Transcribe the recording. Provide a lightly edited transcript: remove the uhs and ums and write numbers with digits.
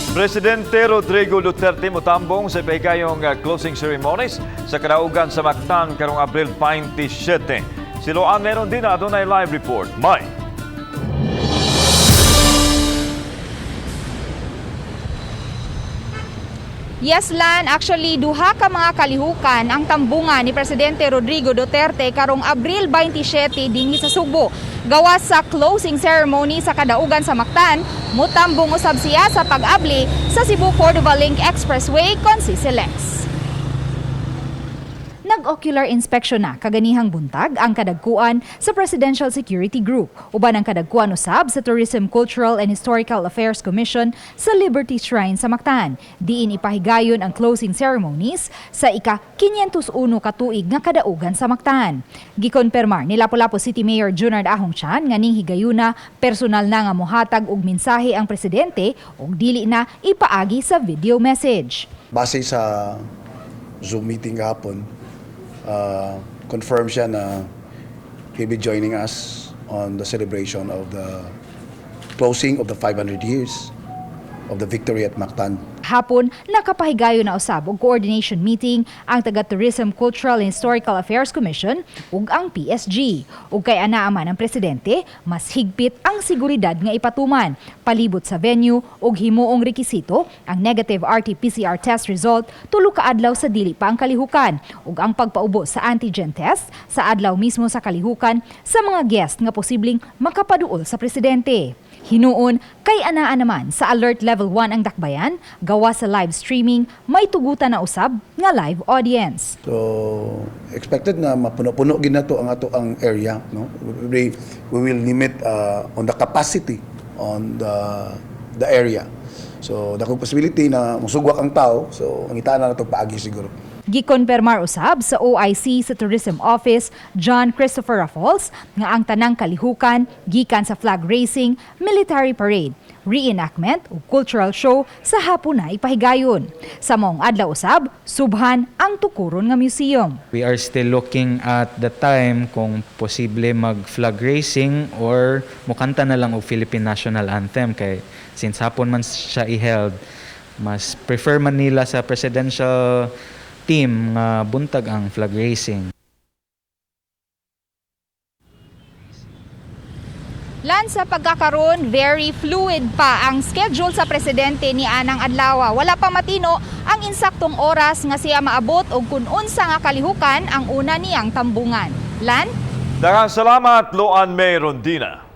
Presidente Rodrigo Duterte motambong sa ipahigayong closing ceremonies sa kadaugan sa Mactan karong Abril 27. Si Loan meron din na adunay live report. May. Yes, Lan. Actually, duha ka mga kalihukan ang tambungan ni Presidente Rodrigo Duterte karong Abril 27 dinhi sa Sugbo. Gawas sa closing ceremony sa kadaugan sa Mactan, mutambong usab siya sa pag-abli sa Cebu Cordova Link Expressway kon CCLEX. Nag-ocular inspection na kaganihang buntag ang kadagkuan sa Presidential Security Group uban ang kadagkuan usab sa Tourism, Cultural and Historical Affairs Commission sa Liberty Shrine sa Mactan. Diin ipahigayon ang closing ceremonies sa ika-501 katuig nga kadaugan sa Mactan. Gikonpermar ni Lapu-Lapu City Mayor Junard Ahong Chan nga ning higayuna personal na nga mohatag og mensahe ang presidente ug dili na ipaagi sa video message. Base sa Zoom meeting kahapon, confirm siya na he'll be joining us on the celebration of the closing of the 500 years of the victory at Mactan. Hapon, nakapahigayon na usab og coordination meeting ang taga Tourism, Cultural and Historical Affairs Commission ug ang PSG. Ug kay anaa man ang presidente, mas higpit ang seguridad nga ipatuman palibot sa venue ug himuong rekisito ang negative RT-PCR test result 3 ka adlaw sa dili pa ang kalihukan ug ang pagpaubo sa antigen test sa adlaw mismo sa kalihukan sa mga guest nga posibleng makapaduol sa presidente. Hinuon, kay anaa naman sa Alert Level 1 ang dakbayan, gawa sa live streaming, may tugutan na usab nga live audience. So expected na mapuno-puno gid nato ang ato ang area, no? We will limit on the capacity on the area. So dako possibility na musugwak ang tao, so mangitaan na nato paagi siguro. Gikonpermar usab sa OIC sa Tourism Office John Christopher Rafols nga ang tanang kalihukan gikan sa flag raising, military parade, reenactment ug cultural show sa hapon na ipahigayon. Sa maong adlaw usab, subhan ang tukuron nga museum. We are still looking at the time kung posible mag flag raising or mukanta na lang og Philippine National Anthem kay since hapon man siya i-held, mas prefer man nila sa presidential team nga buntag ang flag raising. Lan, sa pagkakaroon, very fluid pa ang schedule sa presidente ni anang adlaw. Wala pa matino ang insaktong oras nga siya maabot og kun unsa nga kalihukan ang una niyang tambungan. Lan? Daghang salamat, Loan May Rondina.